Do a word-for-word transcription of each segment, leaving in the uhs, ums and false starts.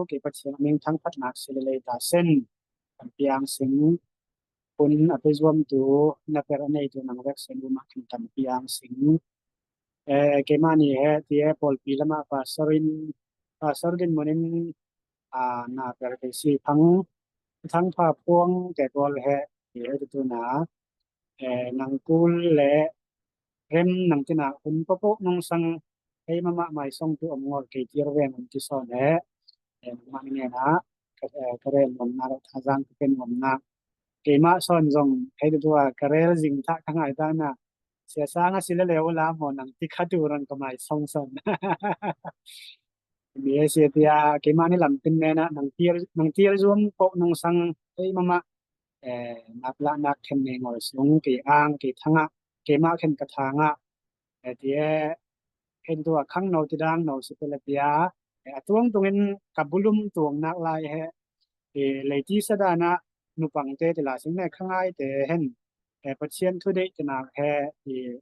Kei Pathian a minthanphatnak si lel ta sen, kan piang sing. Hun a pe zuamtu, na per a neitu nang vek sen um ah kan kan piang sing. Eh, keimah nih he ti he pawlpi lamah pastor in, pastor dinmun in, ah, na per kei si Thang, Thang Pha Phuang te pawl he ti he tu na, eh, nang kul le rem nang tina hun papoh nungsang hei mama mai song tu om ngol kei tir veng om ti son he, eh, nang mani nena, ka, eh, ka rel ngomna le thazang ka pen ngomna. Keimah son zong hei tu a ka rel zing thah ka ngai ta na. Sia Sang a si le le u la mo nang ti kha tu rang ka mai song son. Mi e sia tia keimah ni lam pin nena nang tir, nang tir zuam poh nungsang hei mama, eh, nak la nak khen nei ngol sung kei ang kei thangah, keimah khen ka thangah, eh, ti e, khen tu a khang no ti dang no si pela tia, eh, a tuang tungin ka bulum tuang nak lai he, eh, leiti sadana nupang te ti la sing ne khangai te hen, eh, Pathian thu deih te nak he, eh,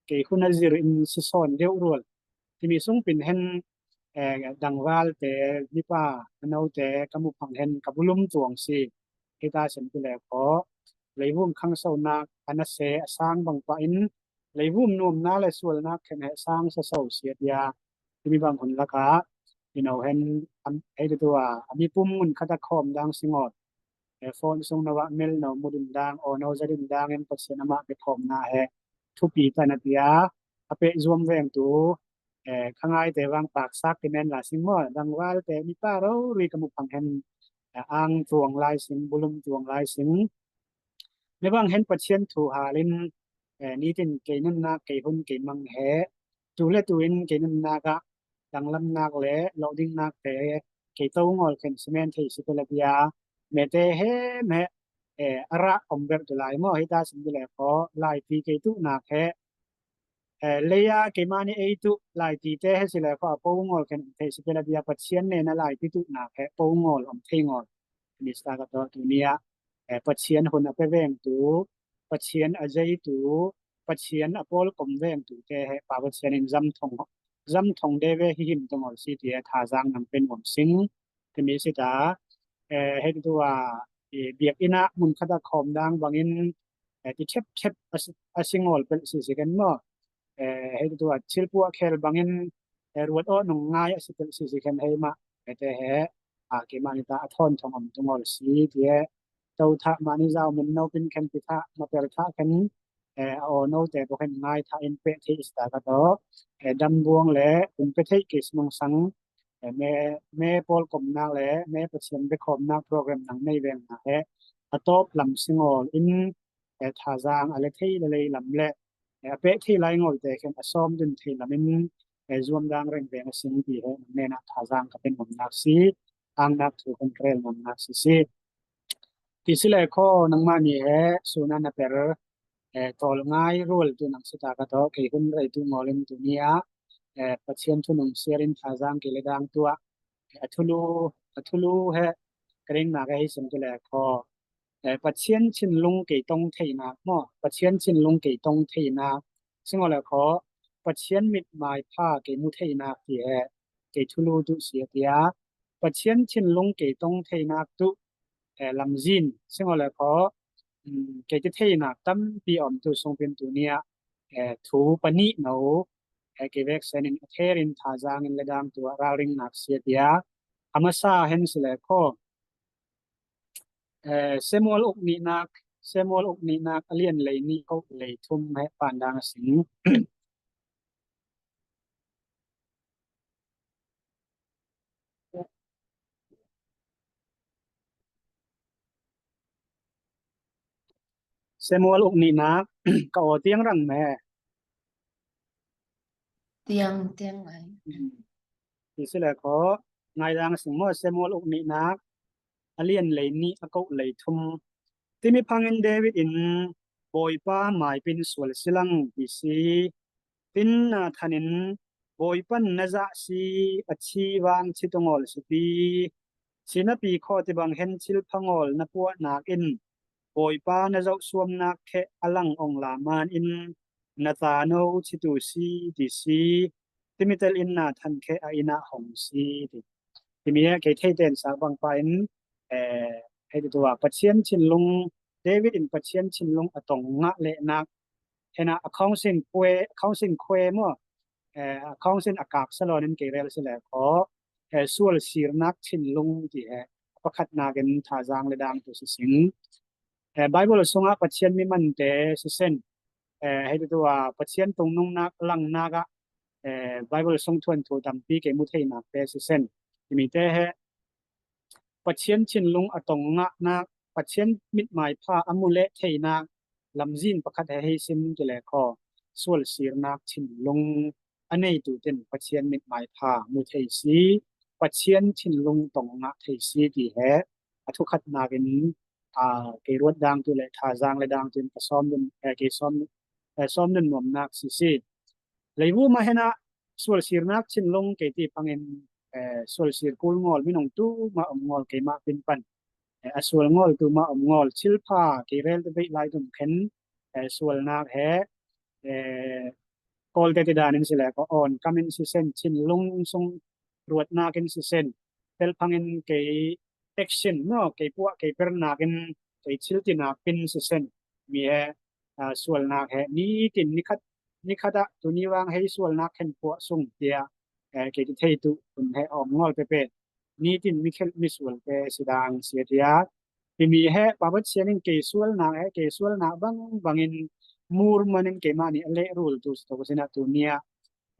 kei hun a zir in si son deuh rual. Timi sung pin hen, eh, dangval te, mipa, a no te, ka mu phang hen, ka bulum tuang si. Hita sem tu le ko, leivum khang so nak, a na se, a sang bang pa in, leivum nuam na le sual nak khen he sang sa so si a tia. Timi bang hun laka, you know, hen, am, hei tu a, a mi pum mun khata khom dang si ngot. Eh, phone sung no a mel no mu din dang, o no za din dang, en Pathian ama be khom na he. Thupi ta na tia, a pe zuam veng tu, eh, khangai te vang paksak ti men la sing mo, dangval te mipa ro ri ka mu phang hen, eh, ang tuang lai sing, bulum tuang lai sing. Ne vang hen Pathian thu halin, eh, nitin kei nun nak, kei hun, kei mang he, tu le tu in kei nun nak a, danglam nak le, lo ding nak te, kei to ngol khen si men thei si pela tia, me te he, me, eh, a ra om ber tu lai mo, hita sim tu le ko, lai ti kei tu nak he, eh, leia keimah ni ei tu lai ti te he si le ko a po ngol khen thei si pela tia Pathian ne na lai ti tu nak he po ngol om thei ngol. Ni sta ka to tu nia, eh, Pathian hun a pe veng tu, Pathian a zei tu, Pathian a pawl kom veng tu te he pa Pathian in zam thong, zam thong de ve hi him tong ol si ti he thazang nang pen om sing. Timi si ta, eh, he tu a, eh, biak ina mun khata khom dang bangin, eh, ti thep thep a si, a si ngol pel si si ken mo. Eh, hei tu a thil puah khel bangin, eh, ruat aw nung ngai a si pel si si khen hei mah, eh, te he, a, keimah ni ta a thawn thong om tu ngol si, ti he, to thah mah ni zau min no pin khen pi thah, ma pel thah khen, eh, a aw no te pawh khen ngai thah in peh theih si ta ka tawh, eh, dam buang le, um pe theih kei si nung sang, eh, me, me pawl komnak le, me Pathian be khawmnak program nang nei veng na he, a tawp lam si ngol in, eh, thazang a le thei le lei lam le, eh, a peh thei lai ngol te khen a sawm dun thei lamin, eh, zuam dang reng veng a sing ti he, nang nena thazang ka pen ngomnak si, angnak thu kan rel ngomnak si si. Ti si le kho nangmah ni he, suna na per, eh, tawl ngai rual tu nang si ta ka tawh, kei hun rei tu ngol in tu ni a, eh, Pathian thu nung siar in thazang kei le dang tu a, eh, a thulu, a thulu he, ka ringnak he hi sim tu le kho. Eh, Pathian thinlung kei tong theinak maw, Pathian thinlung kei tong theinak, singaw le khaw, Pathian mitmai pha kei mu theinak ti he kei thulu tu si a tia, Pathian thinlung kei tong theinak tu, eh, lamzin, singaw le khaw, um, kei ti theinak tampi om tu sungpin tu nia, eh, thu panih no, eh, kei vek senin a therin thazangin le dang tu a ralringnak si a tia, a masa hen si le khaw, Eh, Samuel uk nihnak, Samuel uk nihnak a lian lei nih ko lei thum he pandang a sing. Samuel uk nihnak ka aw tiang rang me. Tiang, tiang ai. Hmm. Ti si le khaw, ngaidang a sing maw Samuel uk nihnak, a lian lei nih a ko lei thum. Timi phangin David in Bawipa maipin sual silang ti si. Tin Nathan in Bawipan na zah si a thi vang thi tungawl si pi. Sinapi khaw ti bang hen thil phangawl na puahnak in Bawipa na zoh suamnak kheh a lang ong la man in na ta no thi tu si ti si. timi tel in na than khe a inn ah hong si ti. Timi he kei thei ten sa bang pa in, eh, hei tu a Pathian thinlung, David in Pathian thinlung a tong ngah le nak, hena a khawng sin khue, a khawng sin khue maw, eh, a khawng sin a kak salon in kei rel si le khaw, eh, sual sir nak thinlung ti he pakhat nak in tha zang le dang tu si sing. Eh, Bible sungah Pathian mi mante si sen, eh, hei tu a Pathian tungnung nak lang nak ah, eh, Bible sung thuan thu tampi kei mu thei nak te si sen. Timi te he Pathian thinlung a tong ngah nak, Pathian mitmai pha a mu le thei nak, lamzin pakhat he hei sim ti le khaw, sual sir nak thinlung a nei tu ten Pathian mitmai pha mu thei si, Pathian thinlung tong ngah thei si ti he a thu khat nak in, a, kei ruat dang tu le tha zang le dang tu in ka sawm nun, eh, kei sawm, eh, sawm nun nuam nak si si. Leibu ma hena sual sir nak thinlung kei ti pang in, eh, sual sir kul ngawl minung tu ma om ngawl kei ma pin pan. Eh, a sual ngawl tu ma om ngawl thil pha kei rel te bei lai dum khen, eh, sual nak he, eh, kawl te ti dan in si le khaw awn kam in si sen, thinlung sung ruat nak in si sen, tel phang in kei action no, kei puah kei per nak in kei thil ti nak pin si sen. Mi he, ah, sual nak he ni tin ni khat, ni khat ah tu ni vang hei sual nak khen puah sung tia, eh, kei ti thei tu kun he om ngawl pe pe. Ni tin mi khel mi sual pe si dang si tia. Timi he Pa Pathian in kei sual nak he, kei sual nak bang bang in mur man in kei ma ni a le rul tu si to ko si na tu nia,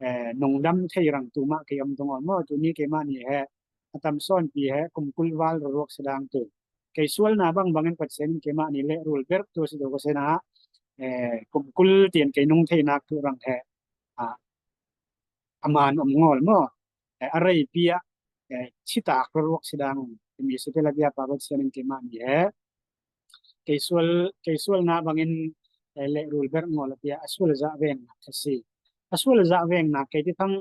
eh, nung dam thei rang tu ma kei om tu ngawl maw, tu ni kei ma ni he a tam sawn pi he kum kul val ru ruak si dang tu. Kei sual na bang bang in Pathian in kei ma ni le rul ber tu si to ko si na, eh, kum kul tin kei nung thei nak tu rang he, a, a man om ngawl maw, eh, a rei pi ah, eh, chi tak ru ruak si dang. Timi si te la bia Pa Pathian in kei ma ni he kei sual, kei sual na bang in, eh, le rul ber ngawl a pia a sual za veng nak ka si. A sual za veng nak kei ti thang,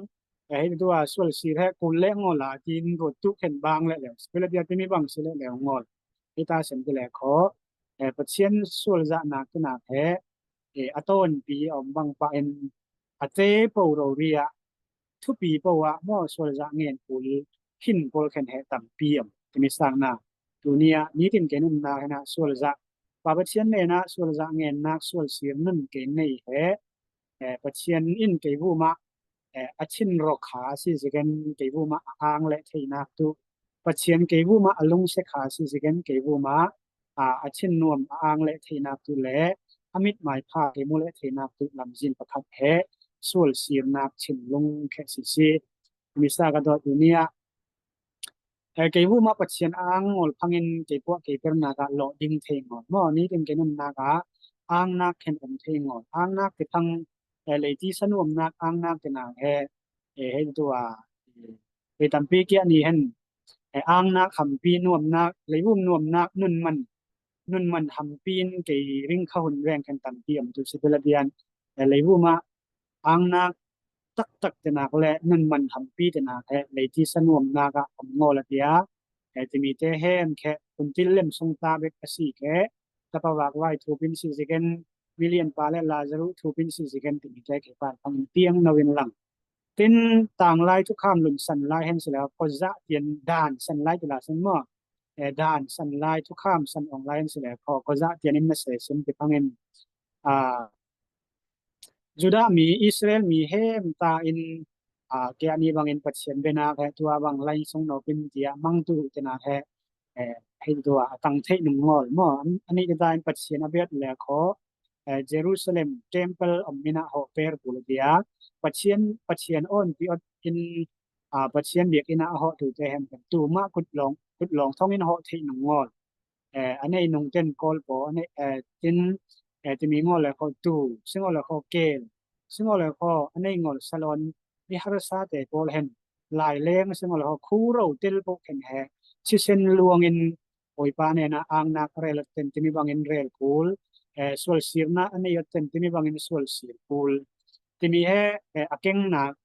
eh, hei tu a sual sir he kul le ngawl a tin ruat tu khen bang le le. Spela bia timi bang si le le ngawl. Hei ta sem ti le khaw, eh, Pathian sual za nak ti nak he, eh, a tawn pi a om bang pa in a te po ro ria, thupi po ah maw sual zah ngen kul hin pawl khen he tampi om. Timi sang na, tu ni ah ni tin kei nun na hena sual zah, Pa Pathian nena sual zah ngen nak sual sir nun kei nei he, eh, Pathian in kei bu ma, eh, a chin ro kha si zigen kei bu ma a ang le thei nak tu. Pathian kei bu ma a lung se kha si zigen kei bu ma, a, a chin nuam a ang le thei nak tu le, a mit mai pha kei mu le thei nak tu lamzin pakhat he, sual sir nak chin lung khe si si. Misa ka dawt tu ni ah, eh, kei bu ma Pathian a ang ngawl phang in kei puah kei per nak ah lawh ding thei ngawl. Maw ni tin kei nun nak ah, ang nak khen om thei ngawl. Ang nak ti phang, eh, lei ti sa nuam nak, ang nak ti nak he, eh, hei tu a, eh, hei tampi kia ni hen, eh, ang nak hampi nuam nak, leivum nuam nak, nun man, nun man hampi in kei ring kha hun veng khen tampi om tu si pela bian, eh, leivum ah ang nak tak tak te nak le nun man hampi te nak he, lei ti sa nuam nak ah om ngawl a tia, eh, timi te hem khe, kun til lem sung ta bek a si khe, tapa vak vai thu pin si zigen, milian pa le Lazarus thu pin si zigen timi te khe pan pang in tiang no in lang. Tin tang lai thukham lun san lai hen si le, ko zah tian dan san lai ti la san maw. Eh, dan san lai thukham san ong lai hen si le, ko, ko zah tian in na se sim ti phang in. Ah, Judah mi, Israel mi hem ta in, ah, kia ni bang in Pathian be nak he, tua bang lai sung no pin tia mang tu te nak he, eh, hei tua a tang thei nung ngawl maw. An, ani ta in Pathian a biat le ko, eh, Jerusalem temple om mina ho per pul dia, Pathian, Pathian on pi ot in, ah, Pathian biak ina a ho tu te hem tu ma kut long, kut long thong in ho thei nung ngawl. Eh, a nei nung ten kawl po, a nei, eh, tin, eh, timi ngawl le ko tu, si ngawl le ko kel, si ngawl le ko, a nei ngawl salon, mi harsa te kawl hen, lai leng si ngawl le ko khu ro tel po khen he, si sen luang in, Bawipa nena ang nak rel ten timi bang in rel kul, eh, sual sir na a nei ten timi bang in sual sir kul. Timi he, eh, a keng nak,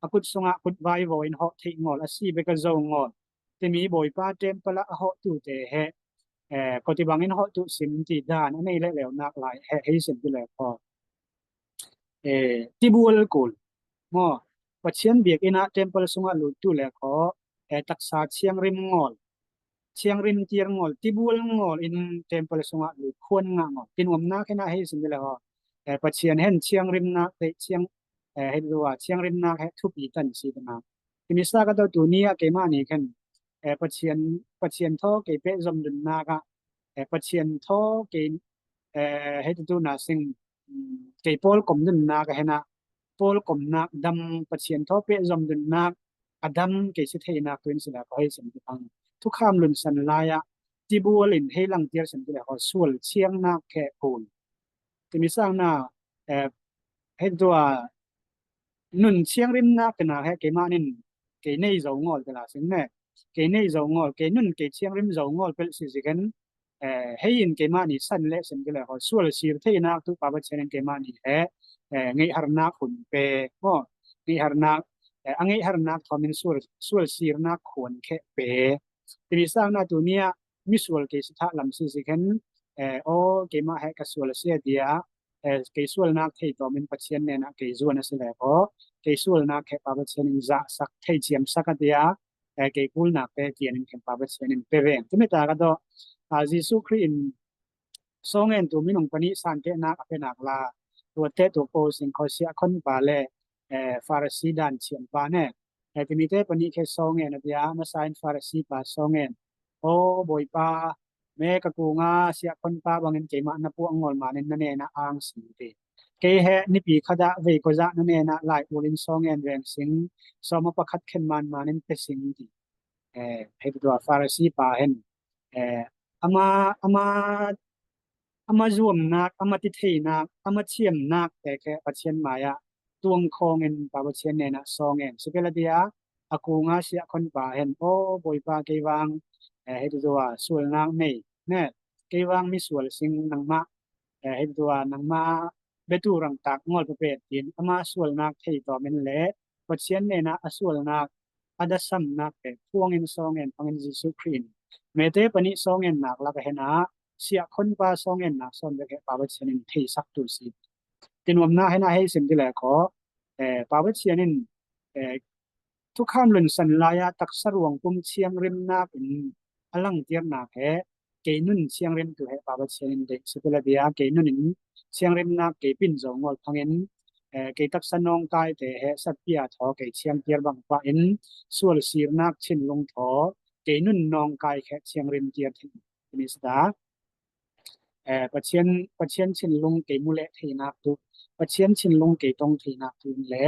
a kut sung ah kut vai vo in ho thei ngawl, a si bek a zo ngawl. Timi Bawipa temple ah a ho tu te he, eh, ko ti bang in ho tu sim ti dan, a nei le leu nak lai he, hei sim ti le ko. Eh, ti bual kul. Maw, Pathian biakinn ah temple sungah luttu le khaw, eh, taksa thiangrim ngawl, thiangrim tir ngawl, tibual ngawl in temple sungah lut khuan ngah ngawl. Tinumnak hen ah hei sim le khaw, eh, Pathian hen thiangrimnak te thiang, eh, hei lua thiangrimnak he thupi tan si te nak. Timi sa ka tawh tuni ah keimah ni khen, eh, Pathian, Pathian thaw kei peh zom dunnak ah, eh, Pathian thaw kei, eh, hei tu na sing, mm, kei pawl kom dunnak ah hen ah, pawl komnak dam, Pathian thaw peh zom dunnak a dam kei si theinak tu in si le khaw hei sim ti pang. Thukham lunsan lai ah tibual in hei langtir sim ti le khaw sual thiangnak khe kun. Timi sang na, eh, hei tua nun thiangrimnak te nak he keimah nin kei nei zo ngawl te la sing ne. Kei nei zo ngawl, kei nun kei thiangrim zo ngawl pel si zik hen, eh, hei in keimah ni san le sem ke le khaw sual sir theinak tu Pa Pathian in keimah ni he, eh, ngeihharnak hun pe maw, ngeihharnak, eh, a ngeihharnak thawm in sual, sual sirnak khuan khe pe. Timi sang na tuni ah misual kei si thah lam si zik hen, eh, aw, keimah he ka sual a si a tia, eh, kei sualnak thei tawm in Pathian nen ah kei zuan a si le khaw, kei sualnak khe Pa Pathian in zahsak thei ciamsak a tia, eh, kei kulnak te tian in khen Pa Pathian in pe veng. Timi ta ka tawh, ah, Jesu Khrih in sawngen tu minung panih san te nak a pe nak la, tua te tu po sing khaw siah khon pa le, eh, Farasi dan chiam pa ne. Eh, timi te panih khe sawngen a tia, masa in Farasi pa sawngen. Aw, Bawipa, me ka kunga siah khon pa bangin keimah na puak ngawl manin na nen ah ang sing ti. Kei he nipi khat ah vei kawzah na nen ah lai ul in sawngen veng sing, sawm a pakhat khen man manin pe sing ti. Eh, hei tua Farasi pa hen, eh, ama, ama, ama zuamnak, ama titheinak, ama thiamnak te khe Pathian mai ah tuang khawng in Pa Pathian nen ah sawngen. Si pe la tia, a kunga siah khon pa hen, aw, Bawipa kei vang, eh, hei tua sualnak nei, ne, kei vang misual sing nangmah, eh, hei tua nangmah betu rangtak ngawl pe pet tin, ama sualnak thei tawm in le, Pathian nen ah a sualnak, a dasamnak te, phuang in sawngen, pang in Jesu Khrih in. Mete panih sawngen nak lak a hen ah, siah khon pa sawngen nak sawn vek he Pa Pathian in theisak tu si. Tinuamna hen ah hei sim ti le khaw, eh, Pa Pathian in, eh, thukham lunsan lai ah taksa ruang pum thiangrimnak in a langtirnak he, kei nun thiangrim tu he Pa Pathian in deih si pe la tia, kei nun in thiangrimnak kei pin zo ngawl phang in, eh, kei taksa nawngkai te he satpia thaw kei thiangtir bang pah in sual sirnak thinlung thaw kei nun nawngkai khe thiangrim tir thei. Timi si ta, eh, Pathian, Pathian thinlung kei mu leh theinak tu, Pathian thinlung kei tong theinak tu in le,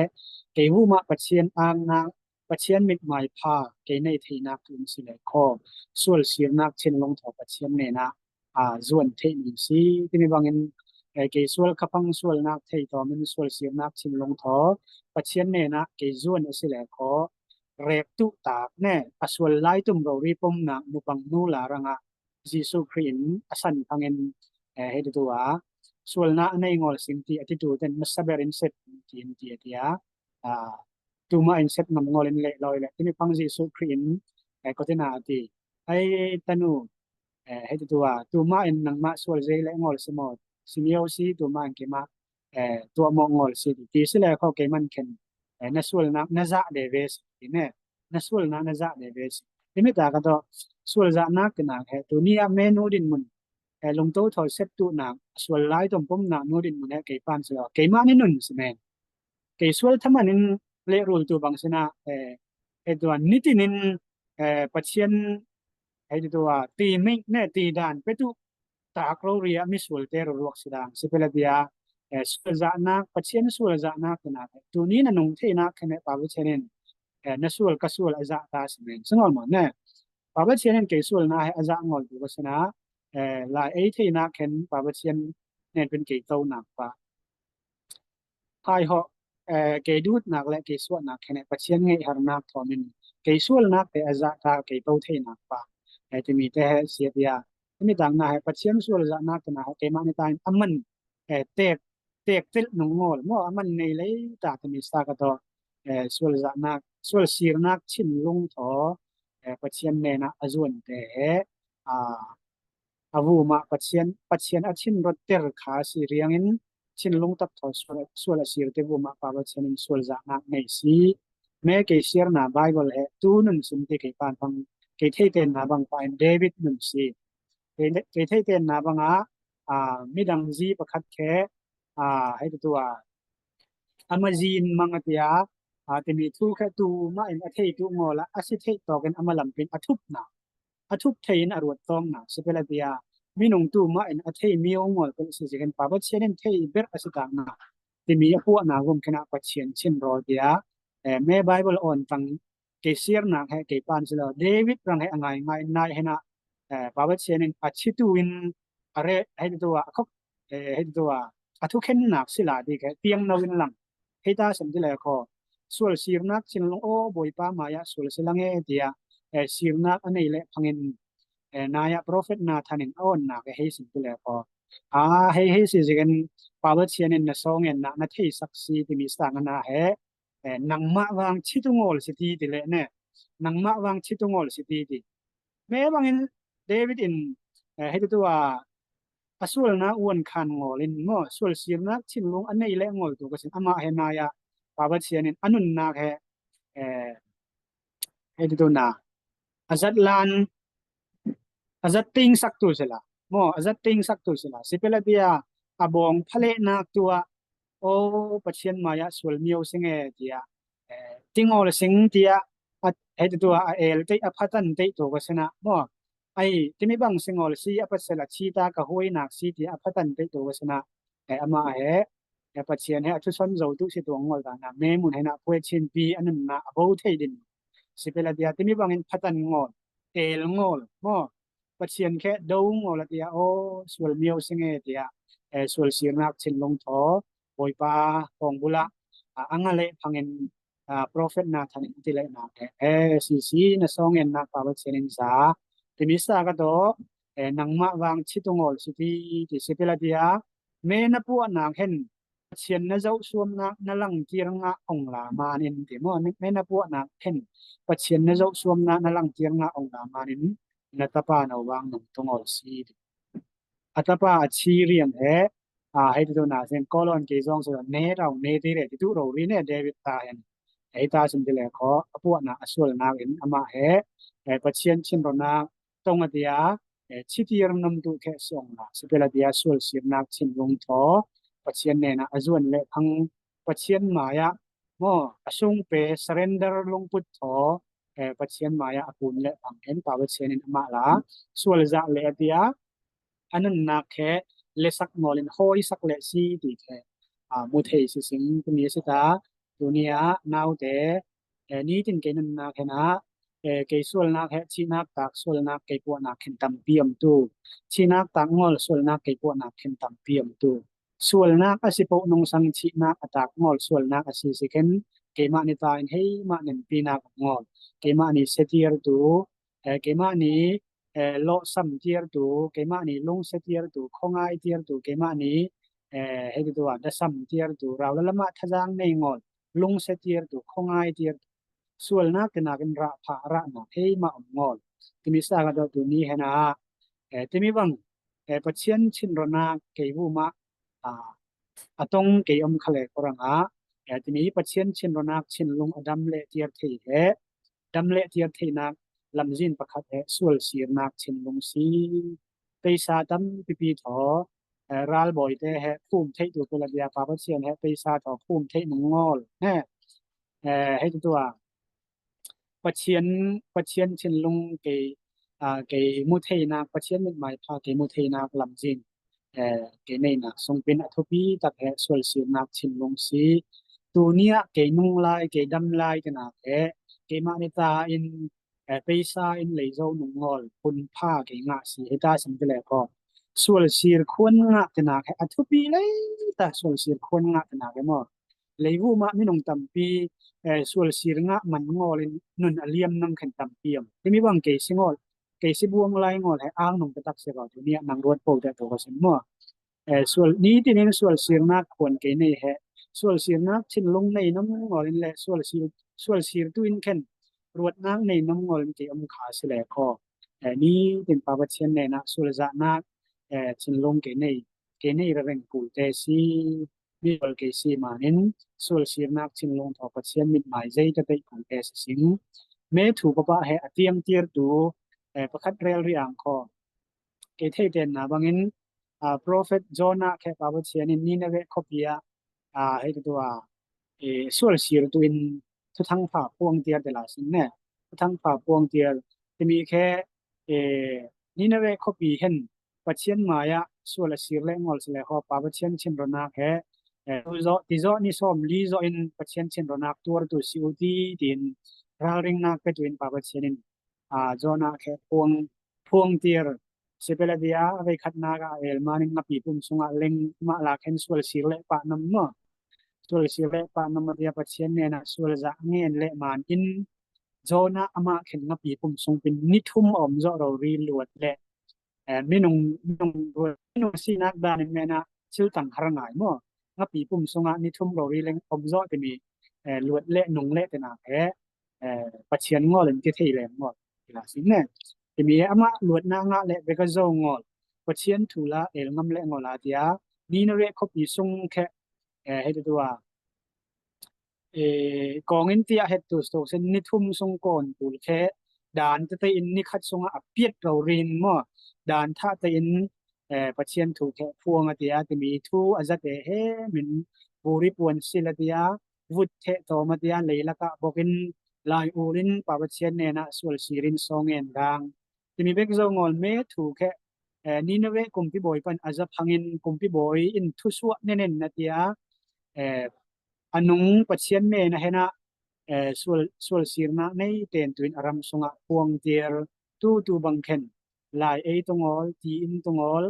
kei vumah Pathian angnak, Pathian mitmai pha kei nei theinak tu in si le khaw, sual sirnak thinlung thaw Pathian nen ah, ah, zuan theih ni si. Timi bangin, eh, kei sual kha pang sualnak thei tawm in sual sirnak thinlung thaw Pathian nen ah kei zuan a si le khaw, rek tu tak ne, a sual lai tum rori pomnak nupang nu la rang ah Jesu Khrih in a san phang in, eh, hei tu a, sualnak a nei ngawl sing ti a ti tu ten masa ber in sep ti in ti a tia, ah, tuma in sep ngam ngawl in leh lawi le, timi phang Jesu Khrih in, eh, ko tina a ti, ai tanu, eh, hei tu a, tuma in nangmah sual zei le ngawl si maw, simio si tuma in keimah, eh, tuah mawh ngawl si ti, ti si le khaw keiman khen, eh, na sualnak na zah de ve si ti ne, na sualnak na zah de ve si. Timi ta ka tawh, sual zahnak ti nak he, tuni ah me nu din mun, eh, lungto thaw sep tu nak, sual lai tom pom nak nu din mun he, kei pan si lo, keimah ni nun si men. Kei sual thaman in le rul tu bang si na, eh, eh, tuan nitin in, eh, Pathian, hei tu a, ti mik ne, ti dan pe tu, tak rori ah misual te ruruak si dang. Si pe la tia, eh, sual zahnak, Pathian sual zahnak tu nak, tuni na nung theinak khen he Pa Pathian in, eh, na sual ka sual a zah ta si men. Singol maw ne. Pa Pathian in kei sualnak he a zah ngawl tu ka si na, eh, lai ei theinak khen Pa Pathian nen pen kei to nak pa. Hai hawh, eh, kei dutnak le kei suahnak khen he Pathian ngeihharnak thawm in kei sualnak te a zah ta kei to theinak pa. Eh, timi te he si a tia. Timi tang na he Pathian sual zahnak te na he keimah ni ta in a man, eh, tek, tek tel nung ngawl maw, a man nei lei ta timi sa ka tawh, eh, sual zahnak, sual sirnak thinlung thaw, eh, Pathian nen ah a zuan te he, ah, a vumah Pathian, Pathian a thin rotter kha si riangin, thinlung tak thaw sual, sual a sir te vumah Pa Pathian in sual zahnak nei si. Me kei siarna Bible he tu nun sim ti kei pan bang kei theitenna bang pa in David nun si. Kei, kei theitenna bangah, aa, midang zi pakhat khe, aa, hei tu a, ama zi in mang a tia, aa, timi thu khe tu mah in a thei tu ngawl a, a si theih tawkin ama lampin a thupna, a thup thei in a ruat tawngna, si pela tia, minung tu mah in a thei mio ngawl pel si zikin Pa Pathian in thei ber a si takna, timi a puahna gum khenah Pathian chin rawl tia, eh, me Bible awn tang kei siarnak he kei pan si lo, David rang he a ngaingai nai henah, eh, Pa Pathian in a chitu in a re, hei tu a, a khok, eh, hei tu a, a thukhennak sila dik he piang no in lang. Hei ta sem ti le khaw. Sual sirnak chinlung aw Bawipa mai-ah sual si lang e tia, eh, sirnak a nei le phangin, eh, nai-ah prophet Nathan in a awnnak e hei sem ti le khaw. A, hei hei si zikin Pa Pathian in na sawngennak na theisak si timi sang a na he, eh, nangmah vang chitu ngawl si ti ti le ne. Nangmah vang chitu ngawl si ti ti. Me bangin David in, eh, hei tu a, a sualnak uan khan ngawl in maw, sual sirnak chinlung a nei le ngawl tu ka sin amah he nai-ah Pa Pathian in a nunnak he, eh, hei tu na, a zat lan, a zat ting sak tu sila. Maw, a zat ting sak tu sila. Si pela tia, a bawng phalehnak tu ah, aw, Pathian mai-ah sual mio sing e tia, eh, tingawl sing tia, a, hei tu a el teih, a phatan teih tu ka sinah, maw, ai, timi bang singawl si, a pasal a chita ka huainak si tia, a phatan teih tu ka sinah, eh, amah he, eh, Pathian he a thuson zo tu si tuang ngawl ta na, me mun he na, phuai chinpi, a nunna, a bo thei din. Si pela tia, timi bangin phatan ngawl, el ngawl, maw, Pathian khe do ngawl a tia, aw, sual mio sing e tia, eh, sual sirnak chinlung thaw, Bawipa hawng bulah, a, a nga le phangin, a, prophet Nathan in ti le nak e, eh, si si na sawngennak Pa Pathian in za, timi sa ka tawh, eh, nangmah vang chitu ngawl si ti, ti si pela tia, me na puahnak hen, Pathian na zoh suamnak na langtir ngah ong la manin ti maw, me na puahnak hen, Pathian na zoh suamnak na langtir ngah ong la manin, na tapa no vang nung tu ngawl si ti. A tapa a chi rian he, a, hei tu na sin kolon kei zong so ne rau ne ti re ti tu ro ri ne David ta hen. Hei ta sin ti le khaw, a puahnak a sualnak in amah he, eh, Pathian chin ronak tong a tia, eh, chitir nam tu khe song la, si pela tia sual sirnak chinlung thaw, Pathian nena a zuan le phang Pathian mai-ah, maw, a sung pe surrender lungput thaw, eh, Pathian mai-ah a kun le phang hen Pa Pathian in amah la, sual zah le a tia, a nunnak he lesak ngawl in hawisak le si ti khe, a, mu thei si sing tumi a si ta, tuni ah naute, eh, nitin kei nunnak hen ah, eh, kei sualnak he chihnak tak sualnak kei puahnak khen tampi om tu. Chihnak tak ngawl sualnak kei puahnak khen tampi om tu. Sualnak a si poh nungsang chihnak a tak ngawl sualnak a si si khen keimah ni ta in hei mah nempinak ngawl. Keimah ni setir tu, eh, keimah ni, eh, lawhsam tiar tu, keimah ni lungse tiar tu, khawngai tiar tu, keimah ni, eh, hei tu a, dasam tiar tu, rau lalamah thazang nei ngawl, lungse tiar tu, khawngai tiar tu, sualnak tinak in rah phah rah nak hei mah om ngawl. Timi sa ka dawh tu ni hen ah, eh, timi bang, eh, Pathian chin ronak kei bu mah, ah, a tong kei om kha le korang ah, eh, timi Pathian chin ronak chin lung a dam le tiar thei he, dam le tiar theinak lamzin pakhat he sual sirnak chin lung si. Peisa tam pipi thaw, eh, ralbawi te he phum theih tu pela dia Pa Pathian he peisa thaw phum theih nung ngawl. He, eh, hei tu tu a, Pathian, Pathian chin lung kei, ah, kei mu theinak, Pathian mit mai pha kei mu theinak lamzin, eh, kei neinak sungpin a thupi tak he sual sirnak chin lung si. Tuni ah kei nung lai, kei dam lai tinak he, keimah ni ta in, eh, peisa in lei zo nung ngawl, hun pha kei ngah si, hei ta sim ti le khaw. Sual sir khuan ngah tinak he a thupi lei ta, sual sir khuan ngah tinak he maw. Leivu mah minung tampi, eh, sual sir ngah man ngawl in nun a liam nam khen tampi om. Timi bang kei si ngawl, kei si buang lai ngawl he ang nung ka tak se khaw tu ni ah nang ruat po te to ka sim maw. Eh, sual, nitin in sual sirnak khuan kei nei he. Sual sirnak chin lung nei nam ngawl in le sual sir, sual sir tu in khen ruatnak nei nam ngawl in kei om kha si le khaw. Eh, nitin Pa Pathian nena sual zahnak, eh, chin lung kei nei. kei nei rareng kulte si, mi pawl kei si manin sual sirnak thinlung thaw Pathian mitmai zei ka tei kulte si sing. Me thu papa he a tiangtirtu, eh, pakhat rel ri ang kho. Kei thei tenna bangin, ah, prophet Jonah khe Pa Pathian in Nineveh khuapi ah, ah, hei ka tua, eh, sual sirtu in thuthang pha puang tiar te la sin ne. Thuthang pha puang tiar timi khe, eh, Nineveh khuapi hen Pathian mai ah sual a sir le ngol si le kho Pa Pathian thinronak he, eh, tu zo, ti zo ni som li zo in Pathian thinronak tuar tu si u ti, tin ralringnak pe tu in Pa Pathian in, ah, Jonah khe puang, puang tiar. Sipeladia, a vei khatnak ah a el manin ngapi pum sungah leng mah lak hen sual sir le pah nam maw. Sual sir le pah nam a dia Pathian nena sual zah ngen le manin Jonah amah khen ngapi pum sung pin ni thum a om zo rori luat le, eh, minung, minung, minung sinak dan in mena siltang har ngai maw. Ngapi pum sungah ni thum rori leng om zo timi, eh, luat le nung le tena he, eh, Pathian ngol in kithei leng ngol. Ila sin ne. Timi ama luatna ngah le beka zo ngol. Pathian thu la el ngam le ngol a tia. Nineveh khuapi sung khe, eh, hei tua. Eh, kong in tia het tu stok sen ni thum sung kon tul khe. Dan te te in ni khat sungah a piat rori in maw. Dan tha te in, eh, Pathian thu khe puang a tia timi thu a zate he min buri puan sil a tia. Vut theh tawm a tia leilakah bawkin lai ulin Pa Pathian nena sual sirin sawngen dang. Timi bek zo ngol me thu khe, eh, Nineveh kumpi bawi pan a za phangin kumpi bawi in thusuah nenen a tia, eh, a nung Pathian nena hena, eh, sual, sual sirna nei ten tuin a ram sungah puang tiar tu tu bang khen. Lai ei tungawl, ti in tungawl,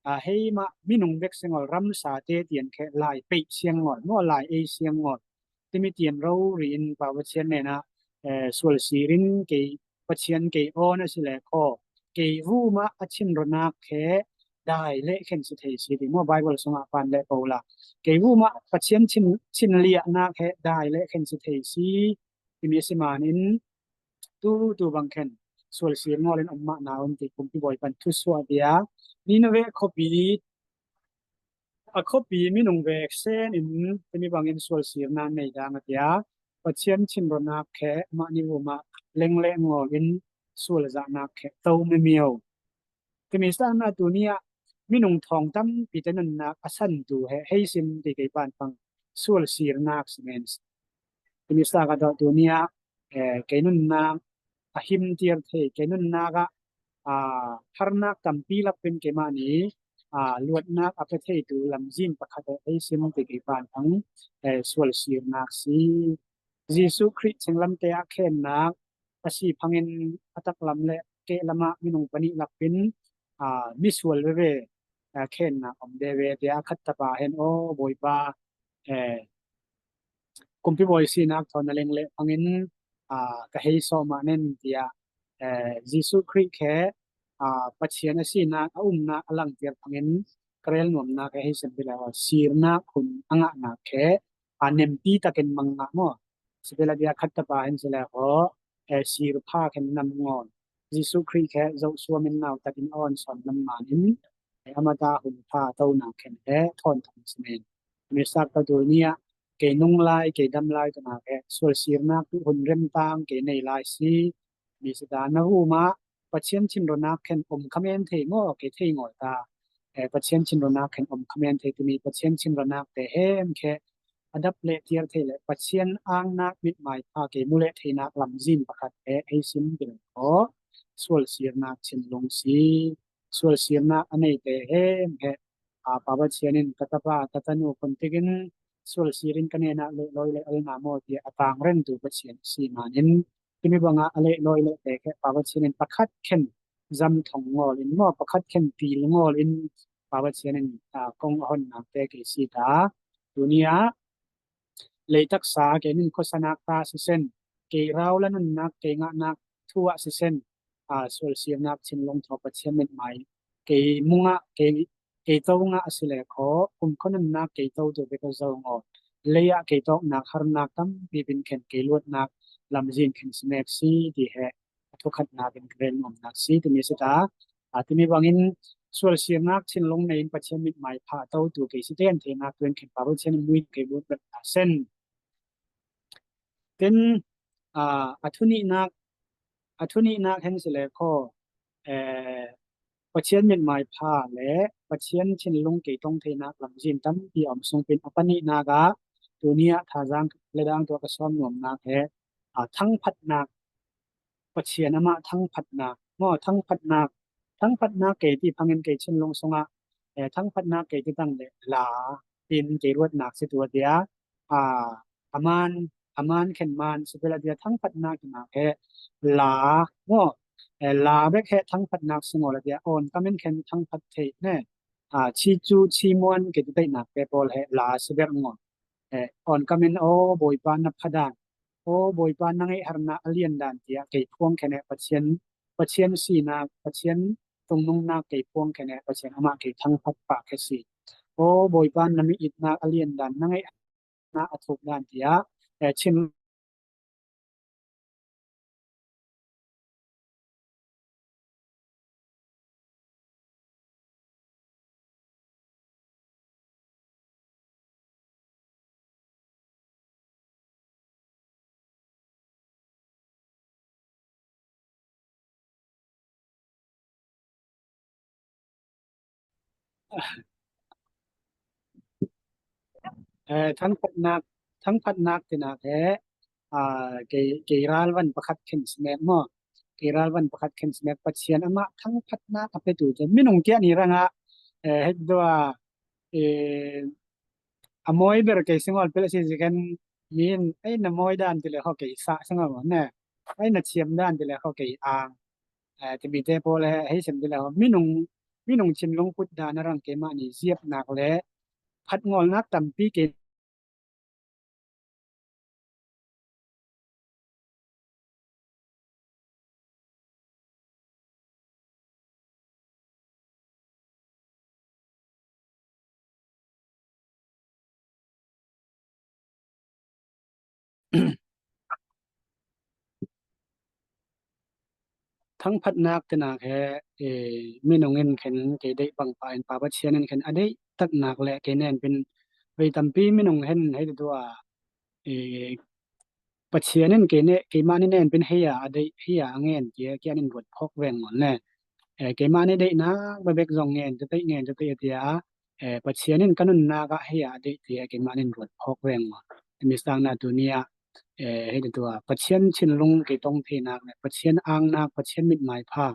a hei mah minung bek siangol ramsa te tian khe lai peih siangol, maw lai ei siangol. Timi tian rori in Pa Pathian nena, eh, sual sirin kei Pathian kei awn a si le kho. Kei vuma a thinronak khe dai le khen si thei si ti maw Bible sungah pan le ko la. Kei vuma Pathian thin, thin liahnak khe dai le khen si thei si. Timi si manin tu, tu bang khen sual sir ngol in om mah na um ti kumpi bawi pan thusuah tia. Nineveh khuapi, a khuapi minung vek sen in timi bangin sual sirna nei dang a tia. Pathian thinronak khe mah ni vuma leng le ngol in sual zahnak khe to mimiau. Timi sangna tuni ah minung thawng tampi te nunnak a san tu he hei sim ti kei pan pang sual sirnak si men. Timi sangka dawh tuni ah, eh, kei nunnak a him tiar thei, kei nunnak ah, ah, harnak tampi lak pin kei mah ni, ah, luatnak a pe thei tu lamzin pakhat eh hei sim ti kei pan pang, eh, sual sirnak si. Jesuh Khrih chinglam te ah khennak a si phangin a taklam le kehlam ah minung panih lak pin, ah, misual veve, ah, khennak om veve tia khat tapa hen aw Bawipa, eh, kumpi bawi sinak thawn a leng le phangin, ah, ka hei sawmah nen tia, eh, Jesuh Khrih khe, ah, Pathian a sinak a umnak a langtir phangin ka rel nuamnak he hei sem bila sirnak hun a ngahnak khe, ah, nempi takin mang ngah maw. Sibila dia khat tapa hen sila ho, eh, sir pha khen nam ngon. Jesuh Khrih khe zoh suamin nau takin awn sawn nam manin, eh, amata hun pha tonak khen he thawn thang simen. Misak ka dul nia, kei nung lai, kei dam lai tana khe sual sirnak tu hun rem tang kei nei lai si. Mi sida na vuma Pathian thinronak khen om khamen thei ngo, kei thei ngol ta. Eh, Pathian thinronak khen om khamen thei timi Pathian thinronak te hem khe adap le tiar thei le Pathian angnak mitmai pha kei mu le theinak lamzin pakhat he hei sim bil ko sual sirnak thinlung si. Sual sirnak a nei te hem he, a, Pa Pathian in ka tapa, ka tanu kun tikin sual sirin ka nena le loi le alna mo tia a tang ren tu Pathian si manin timi banga a le loi le te khe Pa Pathian in pakhat khen zam thong ngol in maw, pakhat khen pil ngol in Pa Pathian in, ah, kong a hon nak te kei si ta. Tunia, lei taksa kei nin khosanak ta sisen, kei rau la nunnak, kei ngahnak thu ah sisen, ah, sual sirnak thinlung thaw Pathian mitmai. Kei mungah, kei, kei to ngah a si le kho, kum kho nunnak kei to tu bek a zo ngo. Lei ah kei tawknak harnak tampi bin khen kei luatnak lamzin khen si mek si ti he. A thukhatnak in ka rel nuamnak si timi si ta. A timi bangin, sualsiarnak thinlung nei in Pathian mitmai pha totu kei si ten theinak tuin khin pa Pathian in mui kei buk bek ta sen. Tin, aa, a thunihnak, a thunihnak hen si le kho, eh, Pathian mitmai pha le Pathian thinlung kei tong theinak lamzin tampi a om sungpin a panihnak ah tuni ah thazang le dang tua ka sawm nuamnak he, aa, thangphatnak, Pathian amah thangphatnak, maw, thangphatnak, thangphatnak kei ti phangin kei thinlung sungah, eh, thangphatnak kei ti tang le la tin kei ruatnak si tu a tia, aa, a man, a man khen man si pela tia thangphatnak tinak he la, maw, eh, la bek he thangphatnak si ngaw la tia awn kamin khen thangphat thei ne, aa, chi cu chi muan kei ti teinak pe pawl he la si ber ngaw. Eh, awn kamin aw Bawipa na phadan, aw Bawipa na ngeihharnak a lian dan tiah kei phuang khen eh Pathian, Pathian sinak, Pathian tungnungnak kei phuang khen eh Pathian amah kei thangphat pah khe si. Aw Bawipa na mi itnak a lian dan, na ngeihharnak a thuk dan tiah, eh, chin Eh, thangphatnak, thangphatnak tinak he, aa, kei, kei ralvan pakhat khen simek maw? Kei ralvan pakhat khen simek Pathian amah thangphatnak a petu te minung kia ni rangah, eh, hek dua, eh, a mawi ber kei singawl pel a si ziken min, ei na mawi dan ti le ho kei sah singawl ne, ei na thiam dan ti le ho kei ang. Eh, timi te pawl he hei sem ti le ho minung, minung chin lungput dan a rang keimah ni ziapnak le phatngawlnak tampi kei thangphatnak tinak he, eh, minung in khen kei deih bangpa in Pa Pathian in khen a deih taknak le kei nen pin vei tampi minung hen hei tu a, eh, Pathian in kei ne, keimah ni nen pin hei a a deih, hei a a ngen kia, kia nin ruat phawk veng maw ne. Eh, keimah ni deihnak bebek zong ngen, tu teih ngen, tu teih a tia, eh, Pathian in ka nunnak ah hei a a deih tia, keimah nin ruat phawk veng maw. Timi sang na tu ni ah, eh, hei tu a, Pathian chinlung kei tong theinak le, Pathian angnak, Pathian mitmai pha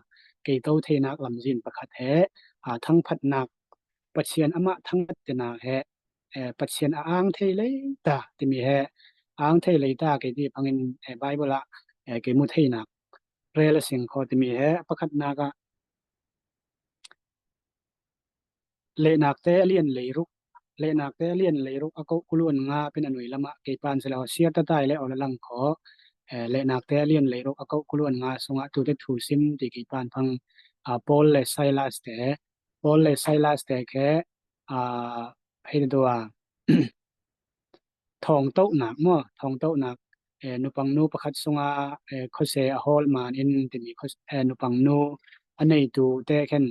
kei to theinak lamzin pakhat he, ah, thangphatnak, Pathian amah thangphat tinak he, eh, Pathian a ang thei lei ta timi he, ang thei lei ta kei ti phangin, eh, Bible ah, eh, kei mu theinak rel a sing kho timi he, pakhatnak ah lehnakte a lian leiruk, lehnakte a lian leiruk a koh kuluan nga pin a nui lamah kei pan si lo siar tatai le aw la lang kho, eh, lehnakte a lian leiruk a koh kuluan nga sungah tute thu sim ti kei pan phang, ah, Paul le Silas te, Paul le Silas te khe, aa, hei tu a, thawngtohnak maw, thawngtohnak, eh, nupangnu pakhat sungah, eh, khuase a hawl man in timi khua-, eh, nupangnu a neitu te khen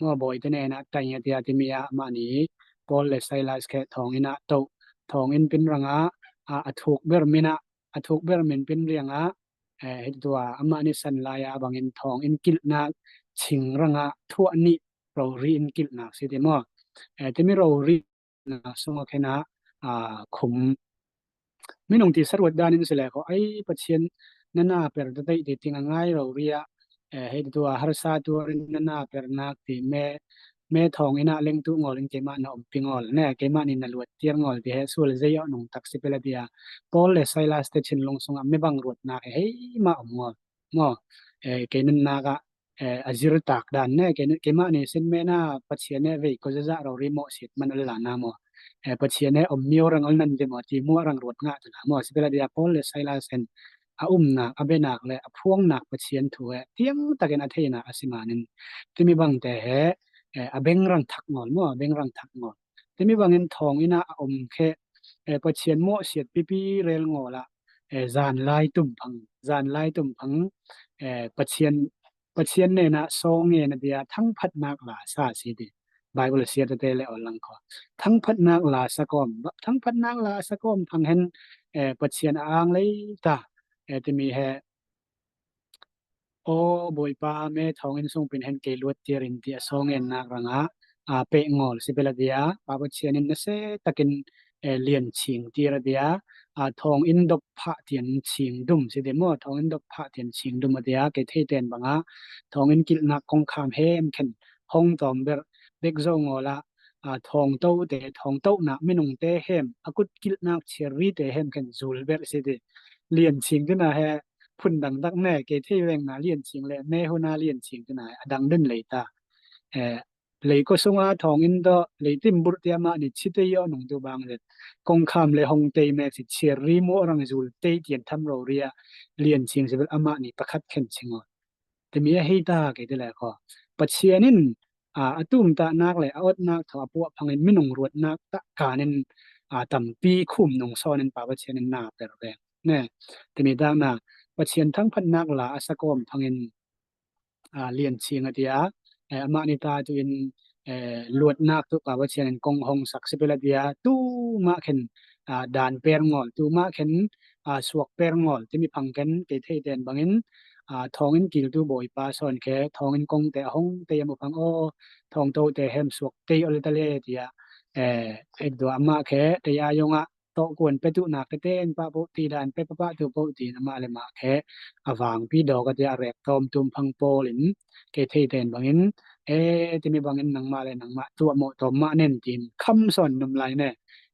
maw, bawi te nen ah tai a tia timi ah mah ni Paul le Silas khe thawng in ah toh, thawng in pin rangah, a, a thuk ber min ah, a thuk ber min pin riangah, eh, hei tu a, amah ni san lai ah bangin thawng in kilhnak ching rangah thuah nih rori in kilhnak si ti maw? Eh, timi rori na sungah khen ah, ah, khum minung ti saruat dan in si le kho, ai Pathian na na per ta teih ti ting a ngai rori ah, eh, hei tu a harsa tuar in na na pernak ti me, me thawng in ah leng tu ngawl in keimah na om pi ngawl ne, keimah ni na luat tiar ngawl ti he sual zei awh nung tak si pela tia Paul le Silas te chinlung sungah me bang ruatnak he hei mah om ngawl. Maw, eh, kei nunnak ah, eh, a zir tak dan ne, kei, keimah ni sin me na Pathian ne vei ko zaza rori mawh siat man ul la na maw, eh, Pathian ne om mio rang ul nan ti maw, ti muah rang ruat ngah tu la maw, si pela dia Paul le Silas hen a umnak, a benak le a phuangnak Pathian thu he tiang takin a theina a si manin timi bang te he, eh, a beng rang thak ngawl maw, a beng rang thak ngawl. Timi bangin thawng in ah a om khe, eh, Pathian mawh siat pipi rel ngawl ah, eh, zan lai tum phang, zan lai tum phang, eh, Pathian Pathian nena song ngen a dia thangphatnak la sa si ti. Bible siate le ol lang kho. Thangphatnak la sa kawm, thangphatnak la sa kawm phang hen, eh, Pathian a ang lei ta, eh, timi he, aw Bawipa, me thawnginn sung pin hen kei luat tiarin ti a song ngennak ranga, a, peh ngawl si bel a dia, Pa Pathian in nase takin, eh, lian ching tir a dia, a, thawnginn dop phah tian ching dum si ti maw, thawnginn dop phah tian ching dum a dia, kei thei ten banga, thawnginn kilhnak kongkham hem khen hong tawm ber, bek zo ngawla, a, thawngto te, thawngtohnak minung te hem, a kut kilhnak chiarri te hem khen zul ber si ti. Lian ching tina he, phun dang dak ne, kei thei veng na lian ching le, me huna lian ching tina he, a dang den lei ta. Eh, lei ko sunga thawnginn dawh, lei tim burh ti amah ni chi tei aw nung tu bang zet. Kongkham le hong tei mek si chiarri mu orang zul tei tian tham ro ria, lian ching si bel amah ni pakhat khen ching aw. Timi a hei ta kei ti le kho. Pathian in, a, a tumtahnak le a otnak thaw a puah phangin minung ruatnak tah kanin, a, tampi khum nung sawnin Pa Pathian in na per veng. Ne, timi takna, Pathian thangphatnak la a sa kawm phangin, a, lian ching a tia, eh, amah ni ta tu in, eh, luatnak tu Pa Pathian in kong hong sak si bel a dia, tu mah khen, a, dan per ngawl, tu mah khen, a, suak per ngawl, timi phang khen kei thei ten bangin, a, thawnginn kiltu Bawipa sawn khe, thawnginn kong te a hong tei a mu phang aw, thawngto te hem suak tei aw le ta le tia, eh, et dua amah khe, tei a yong ah, tawh kuan petuhnak tete in pah poh ti dan pe pah tu poh tiin amah le mah khe a vangpi dawk a tia a rek tawm tum phang pawl in kei thei ten bangin, e, timi bangin nangmah le nangmah tuah mawh tawm mah nen tiin kham sawn num lai ne,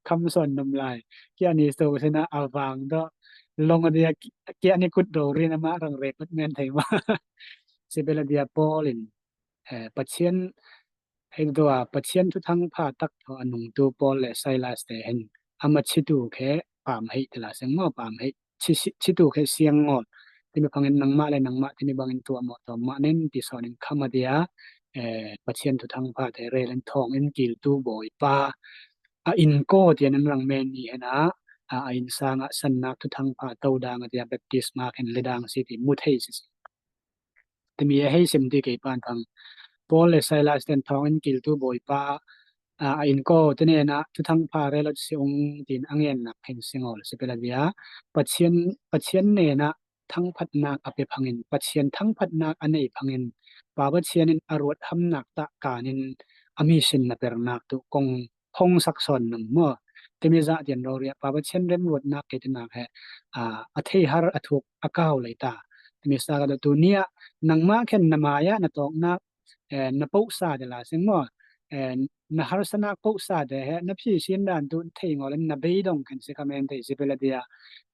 kham sawn num lai. Kia ni so sina a vang dawh long a tia kia ni kut do rin amah rang rek kut men thei mah. Si bel a dia pawl in, eh, Pathian hei tua Pathian thuthang pha tak thaw a nungtu Paul le Silas te hen ama chitu khe pam hei ti la seng maw, pam hei chi, chitu khe siang ngawl. Timi phangin nangmah le nangmah timi bangin tuah mawh tawm mah nen ti sawnin kham a dia, eh, Pathian thuthang pha te rel in thawnginn kiltu Bawipa a innkaw tian an rang men ni hen a, a, a innsang ah sannak thuthang pha to dang a dia baptisma khen le dang si ti mu thei si si. Timi a hei sim ti kei pan phang. Paul le Silas ten thawnginn kiltu Bawipa, a, a innkaw te nen ah thuthang pha rel awt si ung tiin a ngennak khen si ngawl si bel a dia. Pathian, Pathian nen ah thangphatnak a pe phangin, Pathian thangphatnak a nei phangin, Pa Pathian in a ruat hamnak tah kanin a mi sin na pernak tu kong hong sak sawn nung maw. Timi zah tian rori ah Pa Pathian remruatnak kei tinak he, a, a thei har a thuk a kau lei ta. Timi sa ka tu ni ah nangmah khen na mai ah na tawknak, eh, na pohsa te la seng maw, eh, na harsanak pohsa te he na phi sin dan tu thei ngawl in na beidong khen si ka men thei si bel a dia,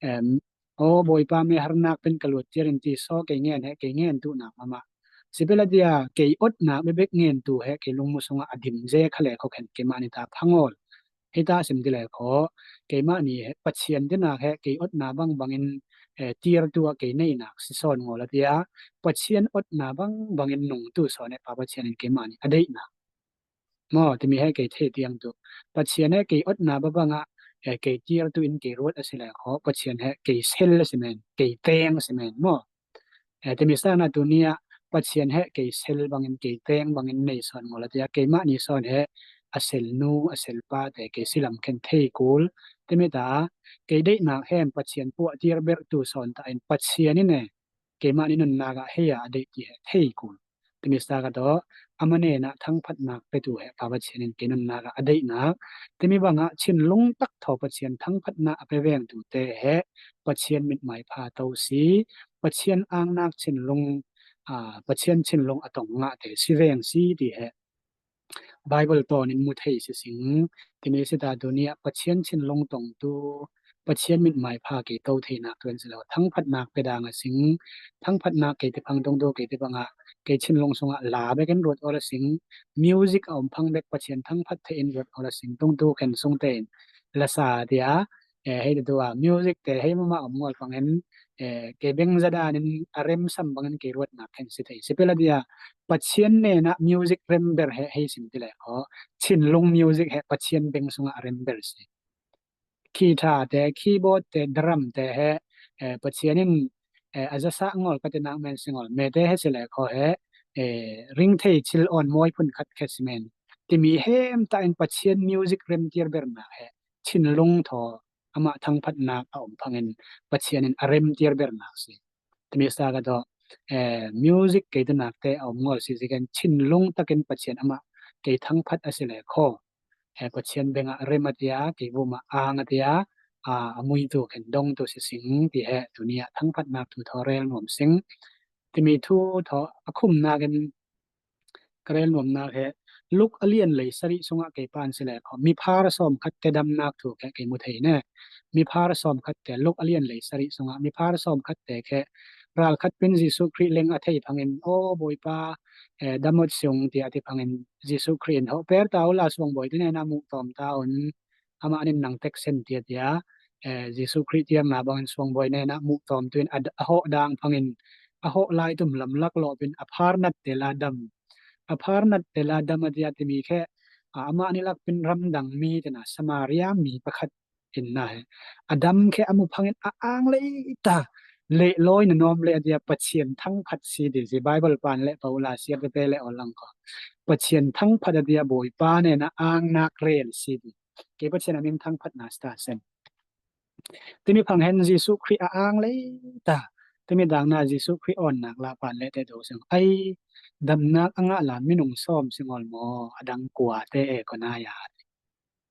em, aw Bawipa, me harnak pen ka luat tiar in ti saw kei ngen he, kei ngen tu nak mama. Si bel a dia kei otnak bebek ngen tu he kei lungmu sungah a dim ze kha le kho khen keimah ni ta phangawl. Hei ta sim ti le kho, keimah ni he Pathian tinak he kei otna bang bangin, eh, tiar tu ah kei neinak si sawn ngawl a tia, Pathian otna bang bangin nung tu sawn he Pa Pathian in keimah ni a deihnak maw, timi he kei thei tiang tu. Pathian he kei otna ba bangah, eh, kei tiar tu in kei ruat a si le kho, Pathian he kei sel a si men, kei teng a si men maw. Eh, timi sa na tu ni ah Pathian he kei sel bangin, kei teng bangin nei sawn ngawl a tia, keimah ni sawn he a sel nu, a sel pa te kei silam khen thei kul. Timi ta, kei deihnak hem Pathian puah tiar ber tu sawn ta in Pathian in e, keimah ni nunnak ah hei a a deih ti he thei kul. Timi sa ka tawh, ama nen ah thangphatnak pe tu he Pa Pathian in kei nunnak ah a deihnak. Timi bangah chinlung tak thaw Pathian thangphatnak a pe veng tu te he Pathian mitmai pha to si, Pathian angnak chinlung, a, Pathian chinlung a tong ngah te si veng si ti he Bible tawn in mu thei si sing. Timi si ta tu ni ah Pathian chinlung tong tu, Pathian mitmai pha kei to theinak tu en si lo. Thangphatnak pe dang a sing, thangphatnak kei te phang tong tu kei te bangah, kei chinlung sungah la bek in ruat awl a sing, music a om phang bek Pathian thangphat thei in ruat awl a sing, tong tu khen sung te in la sa tia, eh, hei tu a music te hei mama om ngawl phang hen, eh, kei beng za dan in a rem sam bangin kei ruatnak khen si thei. Si bel a dia Pathian nen ah music rem ber he hei sim ti le kho, chinlung music he Pathian beng sungah a rem ber si. Guitar te, keyboard te, drum te he, eh, Pathian in, eh, a zasa ngawl ka ti nak men si ngawl. Me te he si le kho he, eh, ringthei thil awn mawi phun khat khe simen. Timi hem ta in Pathian music remtir bernak he thinlung thaw amah thangphatnak a om phangin Pathian in a remtir bernak si. Timi sa ka dawh, eh, music kei tunak te a om ngol si ziken thinlung takin Pathian amah kei thangphat a si le khaw. Eh, Pathian bengah rem a tia, kei vuma ang a tia, a, a muitu khen dongtu si sing ti he tuni a thangphatnak thu thaw rel nuam sing. Timi thu thaw a khumnakin ka rel nuamnak he Luk a lian lei sarih sungah kei pan si le khaw. Miphar sawm khat te damnak thu khe kei mu thei ne. Miphar sawm khat te Luk a lian lei sarih sungah miphar sawm khat te khe ral khat pin Jesuh Khrih leng a thei phangin, "O Bawipa, eh, damot siung," ti a ti phangin Jesuh Khrih in, "Hoh per ta ula suang bawi te nena muh tawm ta un. Amah nin nang teksen," ti a tia, eh, Jesuh Khrih tiarna bangin suang bawi nena muh tawm tuin a, a hawh dang phangin a hawh lai tum lamlak lawpin a pharnat te la dam. A pharnat te la dam a tia timi khe, a, amah ni lakpin ramdang mi tena Samaria mi pakhat in na he. A dam khe a mu phangin a ang lei ta. Leh lawi na nuam le a tia Pathian thangphat si di si Bible pan le Paula siar te le olang ko. Pathian thangphat a tia Bawipa nena angnak rel si di. Kei Pathian a min thangphat na sta sen. Timi phang hen Jesuh Khrih a ang lei ta. Timi dang na Jesuh Khrih awnnak la pan le te do seng. Ai damnak a ngah la minung sawm singol maw a dang kua te e ko na ya.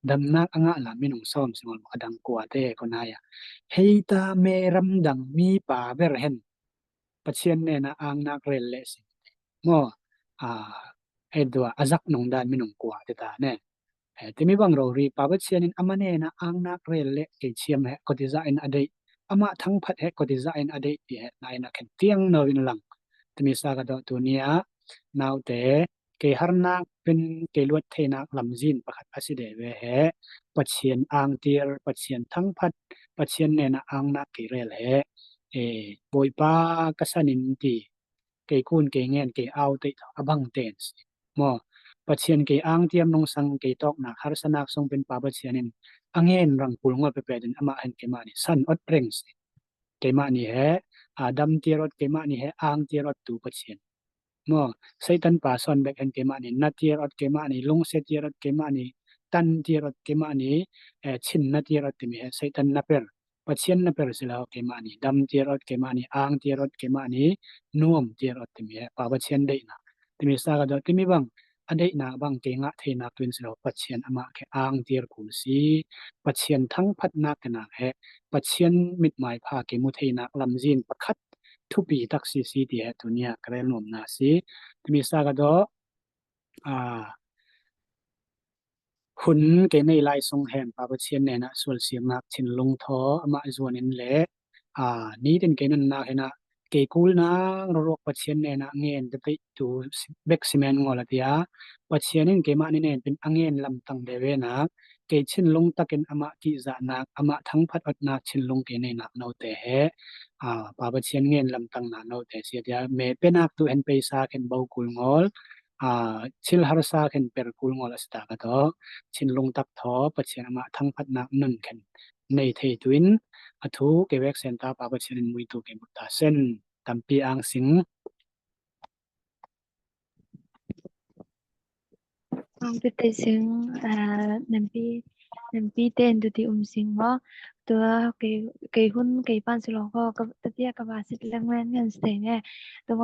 Damnak a ngah la minung sawm singol maw a dang kua te e ko na ya. Hei ta me ramdang mi pa ber hen. Pathian nena angnak rel le si. Maw, a, edua a zak nung dan minung kua te ta ne. Eh, timi bang rori pa Pathian in ama nena angnak rel le kei thiam he kotizah in a deih. Amah thangphat he kotizah in a deih ti he na in a khen tiang no in lang. Timi sa ka dawh tunia naute kei harnak pin kei luat theinak lamzin pakhat a si de ve he. Pathian angtir, Pathian thangphat, Pathian nena angnak kei rel he. Eh, Bawipa ka sanin ti kei kun, kei ngen, kei au teih thaw a bang ten si. Maw, Pathian kei angtir nungsang kei tawknak harsanak sung pin pa Pathian in a ngen rang kul ngol pepe din amah hen keimah ni san ot reng si. Keimah ni he, a damtir ot keimah ni he angtir ot tu Pathian. Maw, Satan pa sawn bek hen keimah ni natir ot keimah ni lungsetir ot keimah ni tantir ot keimah ni, eh, chin natir ot timi he Satan na per. Pathian na per si lo keimah ni damtir ot keimah ni angtir ot keimah ni nuamtir ot timi he pa Pathian deihna. Timi sa ka dawh timi bang a deihna bang kei ngah theinak tuin si lo Pathian amah khe angtir kul si. Pathian thangphatnak kenak he Pathian mitmai pha kei mu theinak lamzin pakhat thupi tak si si ti he tunia ka rel nuamna si. Timi sa ka dawh, a, hun kei nei lai sung hen pa Pathian nena sual siamnak thinlung thaw amah zuan in le, a, nitin kei nunnak hen a kei kulnak ruruak Pathian nena ngen te teih tu bek simen ngol a tia. Pathian in keimah ni nen pin a ngen lamtang de ve nak kei thinlung takin amah kihzahnak, amah thangphat otnak thinlung kei neinak note he, a, pa Pathian ngen lamtangna note si a tia. Me penak tu hen peisa khen bo kul ngol, a, thil harsa khen per kul ngol a si ta ka tawh. Thinlung tak thaw Pathian amah thangphatnak nun khen nei thei tuin a thu kei vek sen ta pa Pathian in muitu kei mut ta sen. Tampi ang sing. Ang pi te sing, ah, nampi, nampi te en tu ti um sing mo. Tua kei, kei hun, kei pan si lo ko, ka, tatia ka ba sit lang wen ngan stay ne. Tua